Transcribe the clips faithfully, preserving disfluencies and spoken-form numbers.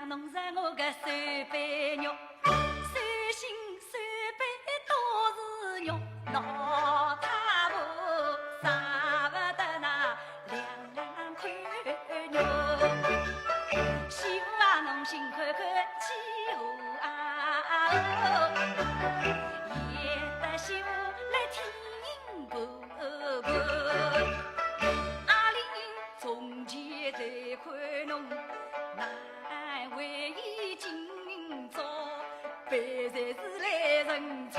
侬是我个手背肉，手心手背都是肉，老太婆舍勿得那两两块肉。媳妇啊，侬心看看气候啊，也得媳妇来听婆婆。阿玲从前在看侬，难为伊今朝 别才是来人错。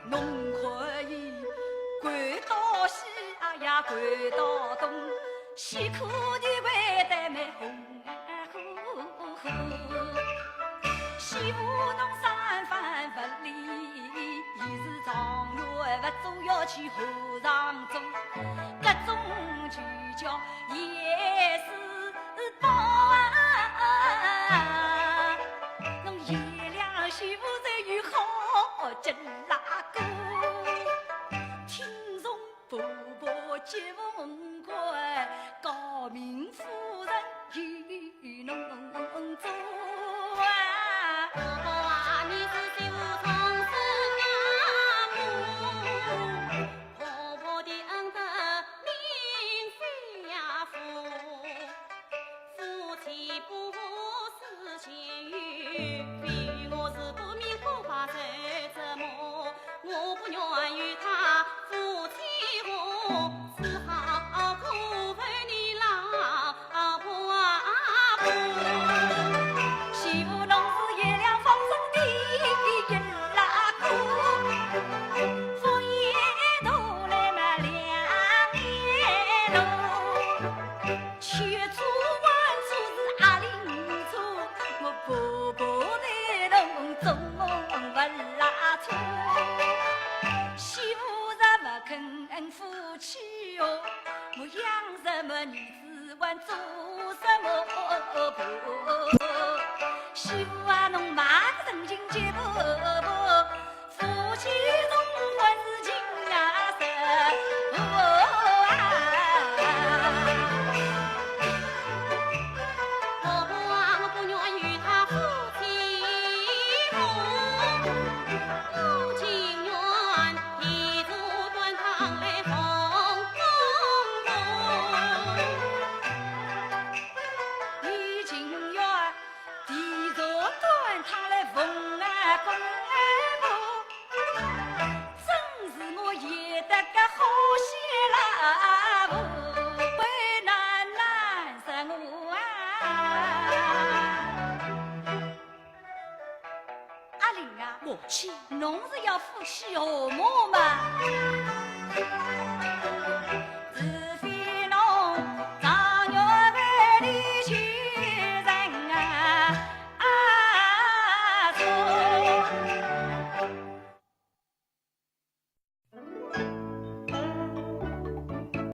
侬可以跪到西，哎呀，跪到东，西苦的跪得蛮红啊呼呼。媳妇侬三番不理，伊是状元不做要去和尚做，搿种就叫也是 是宝啊，侬贤良媳妇才有好结拉哥。听从婆婆接凤冠，诰命夫人与侬做啊。婆婆啊，你是媳妇重生啊，婆婆的恩德名飞呀浮。 夫妻不和是情由，非我是不明不白受折磨，我不愿与他夫妻和，只好苦烦你老婆啊婆。媳妇侬是贤良风神的一拉哥，福也大来嘛两也大。 千错万错是阿玲错，我婆婆在弄中勿拉错。媳妇若勿肯服气哟，我养什么儿子还做什么婆？媳妇啊，侬慢人情节婆婆， 夫妻中还是情啊深啊。婆婆啊，我不愿与他夫妻和，我情愿提着端汤来奉公婆。你情愿 提着端汤来奉啊公啊婆，真是我也得个好些啦，为难难死我啊！阿玲啊，母亲，侬是要夫妻和睦吗？